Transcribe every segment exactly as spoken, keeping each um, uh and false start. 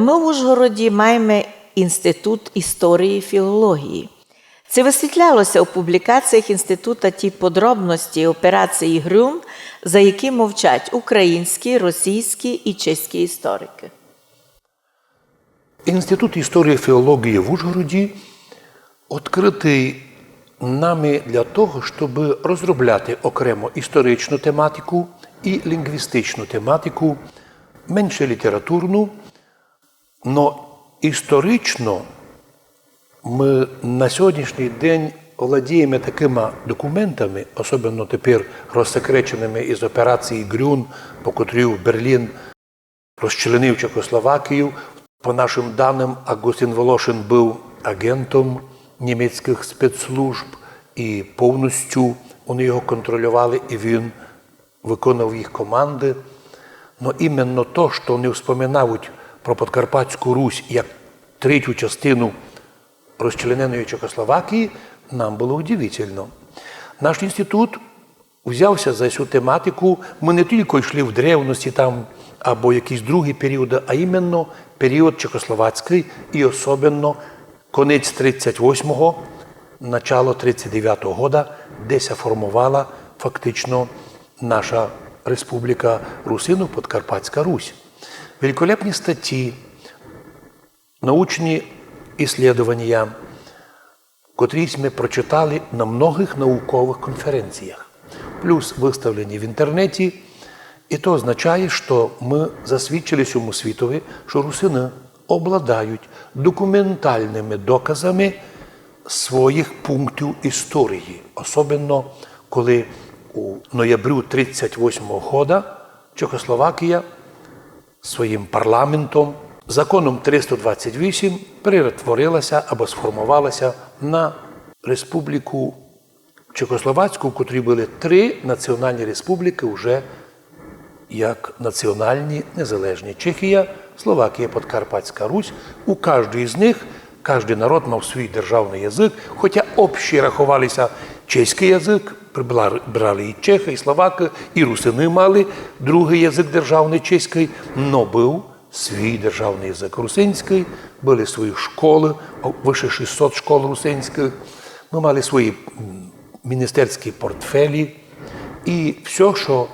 Мы в Ужгороді маєме Інститут історії і філології. Ци высвітляло ся у публікаціях інститута ті подробности операції Грюн, за які мовчать українські, російські і чеські історикы? Інститут історії і філології в Ужгороді відкрытый нами для того, щоб розробляти окремо історичну тематику і лінґвістичну тематику, менше літературну, но історично мы на сьогоднішній день владієме такыма документами, особенно тепер розсекречеными із операції Грюн, по котрій Берлін розчленив Чехословакію. По нашым даным, Авґустин Волошин быв аґентом німецькых спецслужб, і повністю вони його контролювали, і він виконував їх команды. Но іменно то, што вони вспоминають про Подкарпатську Русь як третю частину розчлененої Чехословакії, нам было удивительно. Наш інститут взяв ся за сю тематику. Мы не тілько йшли в древности там або якісь другі періоды, а іменно період чехословацькый і особенно конець тридцять восьмого, начало тридцять девятого года, де ся формовала фактично наша республіка русинув, Подкарпатська Русь. Великолепні статті, научні іслідованія, котрі сьме прочитали на многых науковых конференціях, плюс выставлені в інтернеті. І то означає, што мы засвідчили сьому світови, што русины обладають документальными доказами своїх пунктів історії, особенно коли у ноябрю тридцять восьмого года Чехословакія своїм парламентом, законом триста двадцять вісім, перетворила ся або сформовала ся на республіку Чехословацьку, в котрій были три національні республікы уже як національні незалежні: Чехія, Словакія, Подкарпатська Русь. У каждій з них каждый народ мав свій державный язык, хотя общі раховали ся чеськый язык, прибла-, брали і чехы, і словакы, і русины мали другый язык державный чеськый, но быв свій державный язык русинськый, были свої школы, о, выше шістсот школ русинськых, мы мали свої, м, міністерські портфелі, і всьо, што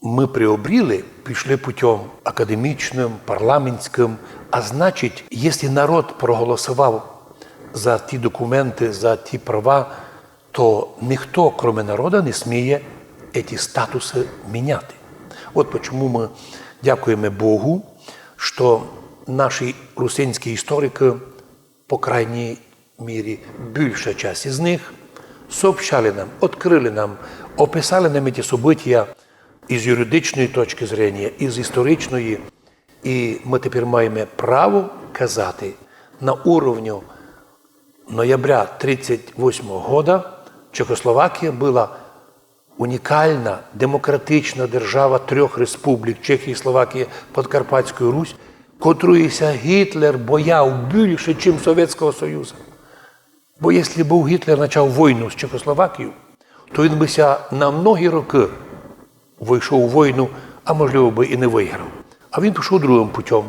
мы приобріли, пішли путём академічным, парламентськым, а значить, якщо народ проголосовав за ті документы, за ті права, то ніхто, кроме народа, не сміє ті статусы міняти. От почому мы дякуєме Богу, што наші русинські історикы, по крайній мірі, більша часть із них, сообщали нам, открыли нам, описали нам ті события із юридичної точки зрения, із історичної. І мы тепер маєме право казати, на уровню ноября тридцять восьмого года Чехословакія была унікална демократична держава трьох республік: Чехії, Словакії, Подкарпатської Русь, котрої ся Гітлер бояв більше, чим Совєтського Союза. Бо якщо бы Гітлер начав войну з Чехословакією, то він бы ся на многі рокы войшов у войну, а можливо бы і не выграв. А він пішов другым путём.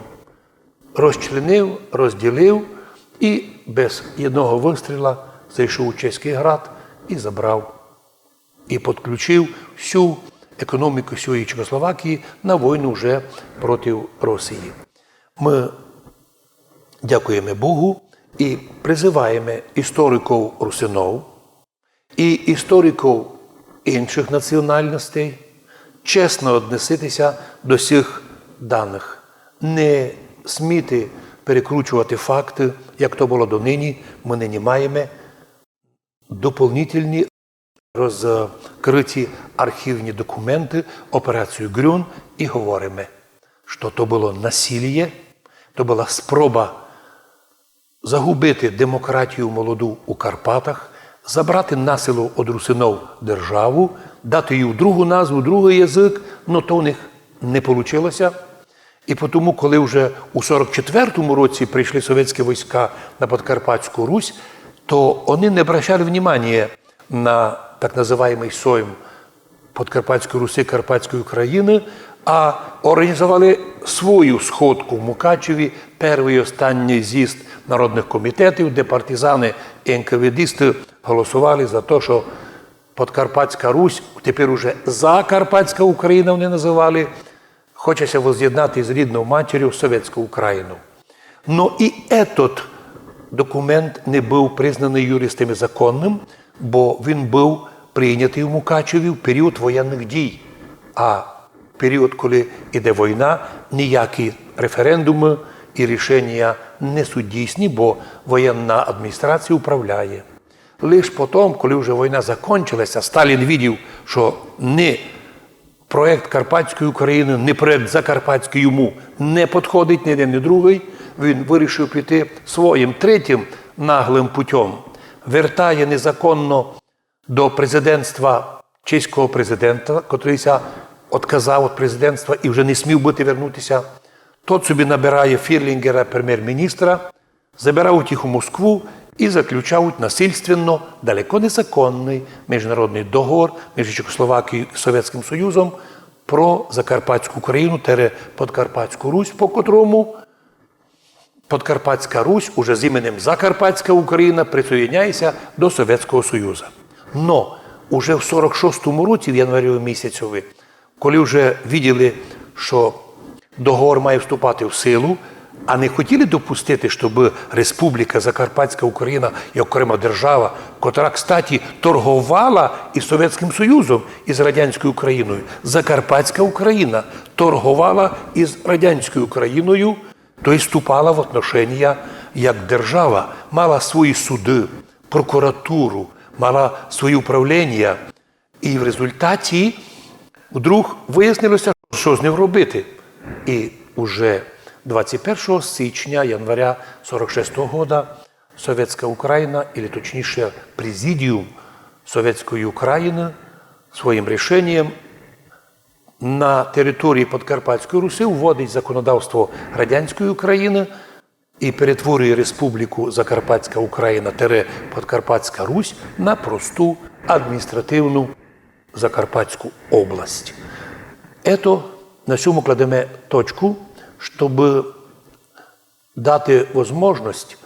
Розчленив, розділив і без єдного выстріла зайшов у Чеськый град і забрав, і підключив всю економіку сьої Чехословакії на войну вже проти Росії. Мы дякуєме Богу і призываєме істориков русинов і істориков іншых національностей чесно односити ся до сих даных. Не сміти перекручовати факты, як то было донині. Мы нині маєме дополнительні розкрыті архівні документы, операцію Грюн, і говориме, што то было насиліє, то была спроба загубити демократію молоду у Карпатах, забрати насилу од русинов державу, дати їй другу назву, другый язык, но то у них не получило ся. І потому, коли вже у сорок четвертому році прийшли совєтські войска на Подкарпатську Русь, то они не обращали внимания на так называємый сойм Подкарпатської Руси, Карпатської України, А організовали свою сходку в Мукачеві, першый і останній з'їзд народных комітетів, де партизаны і НКВД-исты голосовали за то, што Подкарпатська Русь, тепер уже Закарпатська Україна вони называли, хоче ся воззєднати з ріднов матірьов Совєтську Україну. Но і етот документ не быв признаный юристами законным, бо він быв прийнятый у Мукачеві в період воєнных дій. А в період, коли іде война, ніякі референдумы і рішенія не суть дійсні, бо воєнна адміністрація управляє. Лиш потом, коли вже война закончила ся, Сталін видів, што ні проєкт Карпатської України, ні проєкт Закарпатської йому не підходить, ні єден, ні другый, він вирішив піти своїм третім наглым путём. Вертає незаконно до президентства чеського президента, котрый ся одказав од президентства і вже не смів быти вернути ся. Тот собі набирає Фірлінгера премєр-міністра, забирають їх у Москву і заключають насильственно далеко незаконный міжнародный договор між Чехословакією і Совєтськым Союзом про Закарпатську Україну, тере Подкарпатську Русь, по котрому Подкарпатська Русь уже з іменем Закарпатська Україна присоєдняє ся до Совєтського Союза. Но уже в сорок шостому році, в январі місяцьови, коли вже виділи, што договор має вступати в силу, а не хотіли допустити, щоб Республіка Закарпатська Україна як окрема держава, котра, кстати, торговала із Совєтськым Союзом, із Радянською Україною. Закарпатська Україна торговала із Радянською Україною, то єсть вступала в отношенія як держава, мала свої суды, прокуратуру, мала свої управління. І в результаті вдруг выяснило ся, што з ним робити. І уже двадцять першого січня, января сорок шестого года Совєтська Україна, или точніше Президіум Совєтської Україны, своїм рішенням на території Подкарпатської Руси вводить законодавство Радянської Україны, і перетворює Республіку Закарпатська Україна тире Подкарпатська Русь на просту адміністративну Закарпатську область. Ето, на сьому кладеме точку, щоб дати возможность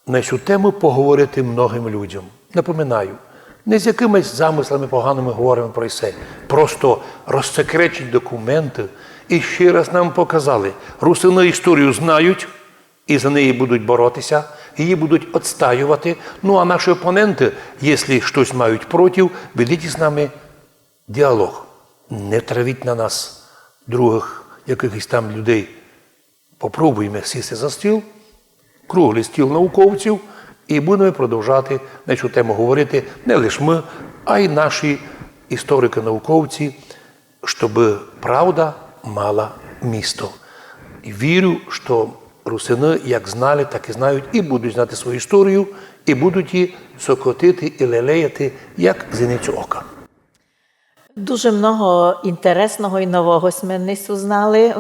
на сю тему поговорити многым людям. Напоминаю, не з якымись замыслами погаными говориме про се. Просто розсекречені документы і ще раз нам показали, русины історію знають, і за неї будуть бороти ся, її будуть отстаювати. Ну, а наші опоненты, якщо штось мають проти, ведіть із нами діалог. Не травіть на нас другых якыхось там людей. Попробуєме сісти за стіл, круглый стіл науковців, і будеме продовжати на цю тему говорити не лиш мы, а й наші історикы-науковці, щоб правда мала місто. І вірю, што русины як знали, так і знають, і будуть знати свою історію, і будуть її сокотити і лелеяти, як зіницю ока. Дуже много інтересного і нового сьме днесь узнали.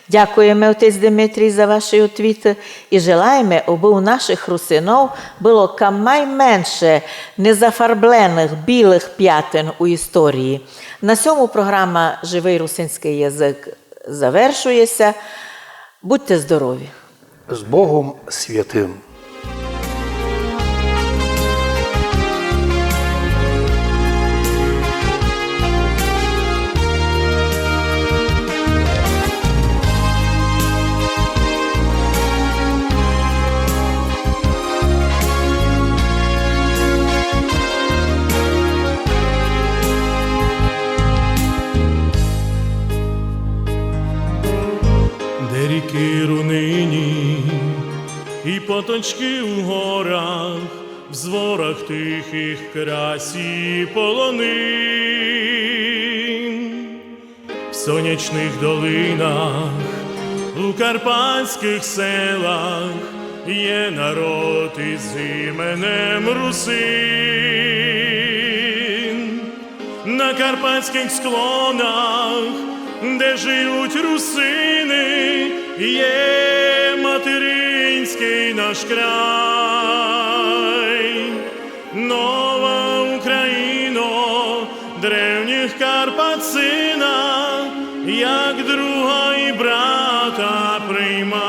Дякуєме, отець Димитрій, за ваші отвіты і желаєме, обы у наших русинов было кам май менше незафарбленых білых пятен у історії. На сьому програма «Живый русинськый язык» завершує ся. Будьте здорові! З Богом святым! Де рікы рунинї і поточкы у горах, в зворах тихых красі полонин, в сонячных долинах, у карпатськых селах є народ із іменем Русин. На карпатськых склонах, де жиють русины, є материнськый наш край. Нова Україно, древніх Карпат сина, як друга і брата приймай.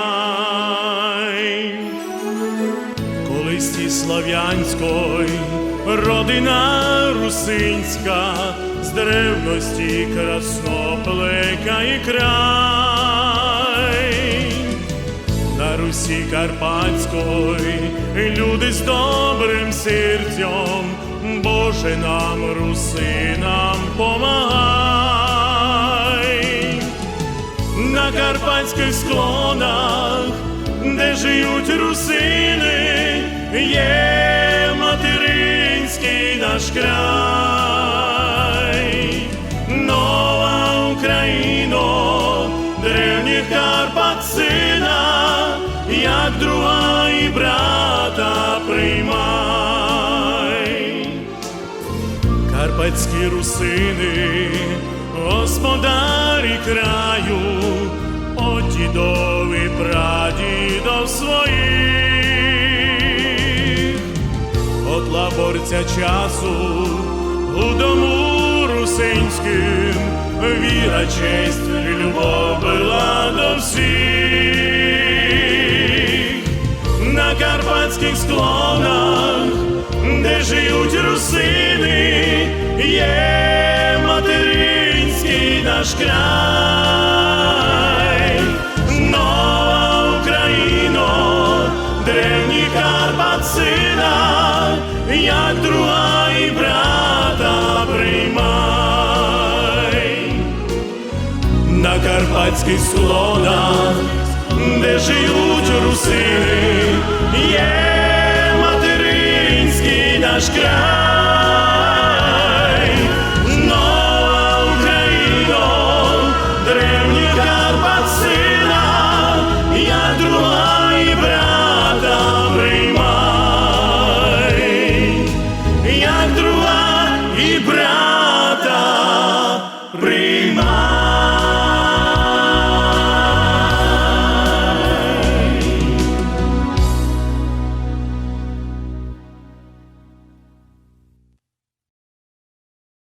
Колись ти славянськой родина русинська, з древности красно плекай край. На Руси Карпатськой люди з добрым серцьом, Боже, нам, русинам, помагай. На карпатськых склонах, де жиють русины, є материнськый наш край. Нова Україно, древніх Карпат сына, як друга і брата приймай. Карпатські русины, господарі краю, од дідов і прадідов своїх. От лаборця часу у дому русинськым віра, честь і любов была до всіх. На карпатськых склонах, де жиють русины, є материнськый наш край. Нова Україно, древніх Карпат сына, як друга і брата приймай. На карпатськых склонах, де жиють русины, є материнськый наш край.